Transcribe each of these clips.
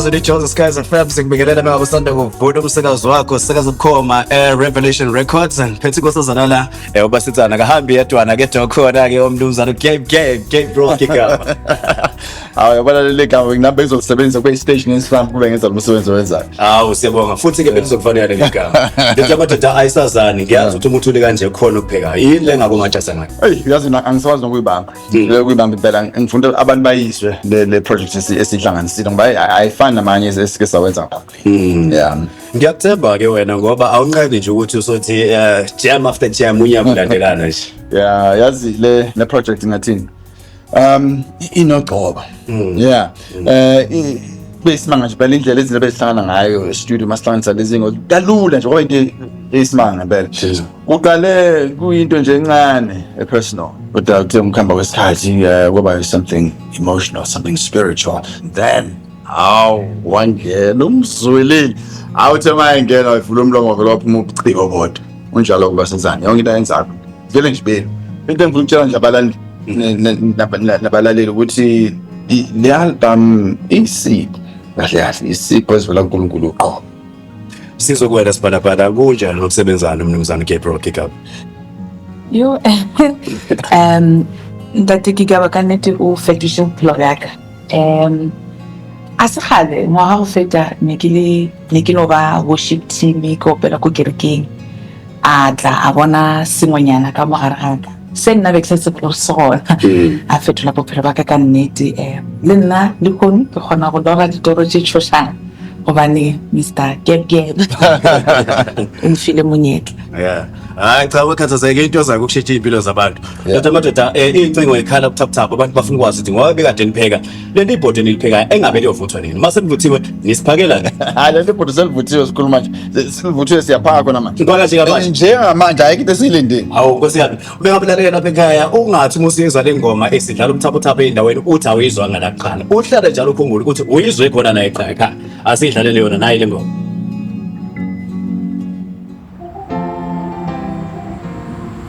Emsakazweni iJozi Skies FM sikubingelela uma usanda kuvuna umsakazo wakho sakaza bukhoma Revelation Records. Ngiphethe inkosazana la ubasitsana kahambi yedwana ke dokhona ke umnumzana Gabe Gabe Gabe Bro Gigaba. Hawu, yabona leli gama nginamba izolisebenzisa kwe station esifana kube ngenza lo msebenzi owenzayo. Hawu, siyabonga futhi ke belizokufanele leli gama. Lethi amadoda ayisazani, ngiyazi ukuthi umuntu ule kanje khona ukupheka. Yini le ngako ungatshasa ngayo? Eyi, uyazi mina angisakwazi nokuyibamba. Le kuyibamba impela ngifuna abantu bayizwe le project esihlanganisile ngoba ayifani namanye esike sawenza ngaphambili. Yeah. Ngiyakuthemba ke wena ngoba awunqeni nje ukuthi usothi jam after jam unyaka ulandelana nje. Yeah, yazi le project ngathini? Inogcobo. Yeah. Besimanga nje phela indlela izinto bezihlangana ngayo e-studio masihlanganisa lezi ngo kalula nje ngoba into eyisimanga ngempela. Kuqale kuyinto nje encane e-personal kodwa kuthe ukuhamba kwesikhathi kwaba something emotional, something spiritual. Then hawu, wangena umzweleli. Awuthe uma engena wayevula umlomo vele waphuma ubuciko bodwa. Unjalo kuba senzani yonke into ayenzayo vele nje belu. Into engifuna ukutshela nje abalali nabalaleli ukuthi le album isipho kahle kahle, isipho esivela kuNkulunkulu uqobo. Sizokwena sibhalabhala kunjani ngokusebenzana umnumzane Gabriel Gigaba? Yo, ntate Gigaba ka nnete o fetotse bophelo bja ka. A se kgale ngwaga go feta ne ke le ne ke no ba worship team ke opela ko kerekeng. A tla a bona sengwenyana ka mogare ga ka se nna be ke sa tsebe gore se gona, a fetola bophelo ba ka ka nnete. Le nna le kgone ke kgona go lora ditoro tše tšhošang gobane Mr Gab Gab o mfile monyetla. Yeah. Hayi cha, ukhathazeke into zakho ukushintsha impilo zabantu. Kodwa madoda iy'ncingo y'khala kuthaphuthaphu, abantu bafuna ukwazi ukuthi ngoba bekade nipheka leli ibhodo eniliphekayo engabe liyovuthwa nini? Uma selivuthiwe nisiphakela. Hayi, leli bhodo selivuthiwe, sikhuluma nje selivuthiwe, siyaphaka khona manje. Ngiphaka nje manje. Njengamanje ayikho into esiyilindile. Hawu nkosi yami, ubengabulalela lapha ekhaya ungathi uma usizwa le ngoma esidlala umthaphuthaphu ey'ndaweni uthi awuyizwanga la kuqala. Uhlale njalo ukhumbule ukuthi uyizwe khona naye ekhaya ekhaya. Asiyidlalele yona nayi le ngoma.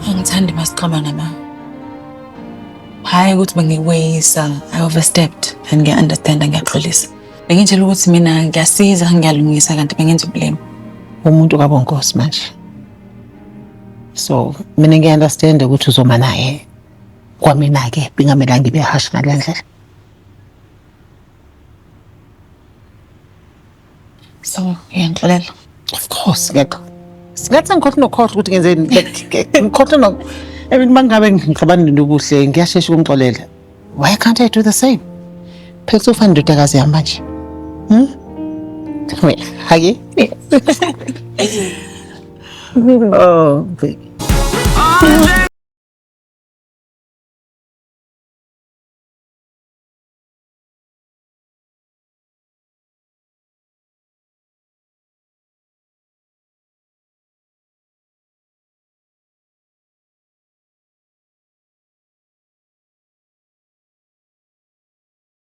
Angithandi masixabana ma. Hhayi ukuthi bengikweyisa, I overstepped and ngiya-understand, ngiyaxolisa. Bengitshela ukuthi mina ngiyasiza, ngiyalungisa kanti bengenza ubulima. Umuntu kaBonkosi manje. So mina ngiya-understand ukuthi uzoma naye. Kwamina-ke bingamelanga ngibe harsh ngale ndlela. So uyangixolela? Of course, ngeke. Singathi ngikhohlwa nokukhohlwa ukuthi ngenzeni, like ngikhohlwa no I mean mangabe ngixabana nobuhle ngiyashesha ukumxolela. Why can't I do the same? Phela kusofana indodakazi yami manje. Wait, hake? Oh, baby.